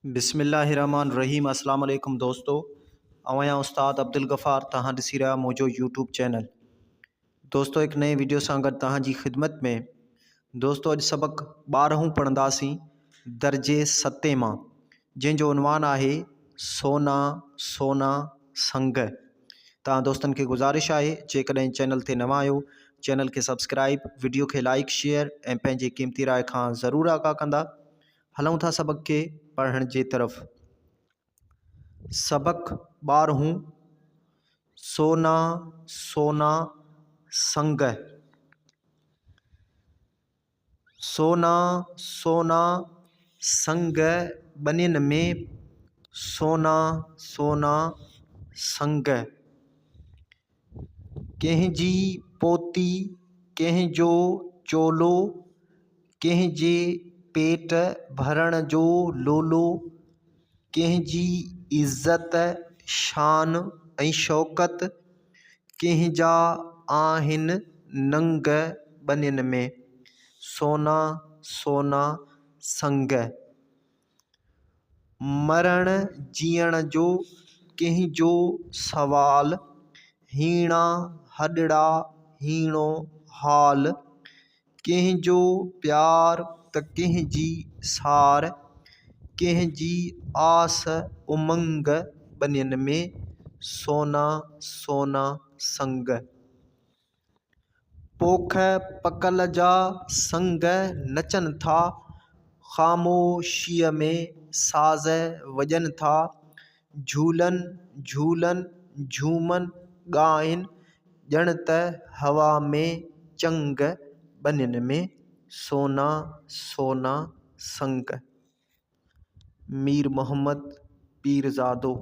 بسم الله الرحمٰن الرحيم اسلام عليڪم دوستو آئون آهيان استاد عبدالغفار توهان ڏسي رهيا منهنجو يوٽيوب چينل دوستو هڪ نئين ويڊيو سان گڏ توهان جي خدمت ۾ دوستو اڄ سبق ٻارهون پڙهنداسين درجي ستين مان جنهن جو عنوان آهي سونا سونا سنگ توهان دوستن کي گذارش آهي جيڪڏهن چينل تي نوان آهيو چينل کي سبسڪرائب ويڊيو کي لائڪ شيئر ۽ پنهنجي قيمتي راء کان ضرور آگاهه ڪندا هلون ٿا سبق کي پڙهڻ جي طرف. سبق ٻارهون، سونا سونا سنگ. سونا سونا سنگ ٻنين ۾، سونا سونا سنگ. ڪنهن جي پوتي، ڪنهن جو چولو، ڪنهن جي پيٽ ڀرڻ جو لولو، ڪنهن جي عزت، شان ۽ شوڪت، ڪنهن جا آهن ننگ ٻنين ۾، سونا سونا سنگ. مرڻ جيئڻ جو ڪنهن جو سوال، هيڻا هڏڙا هيڻو حال، ڪنهن جو پيار ته ڪنهن جي سار، ڪنهن جي آس امنگ ٻنين ۾، سونا سونا سنگ. پوک پڪل جا سنگ نچن ٿا، خاموشيء ۾ ساز وڄن ٿا، جهولن جهولن جهومن ڳائن، ڄڻ ته هوا ۾ چنگ ٻنين ۾، سونا سونا سنگ. مير محمد پيرزادو.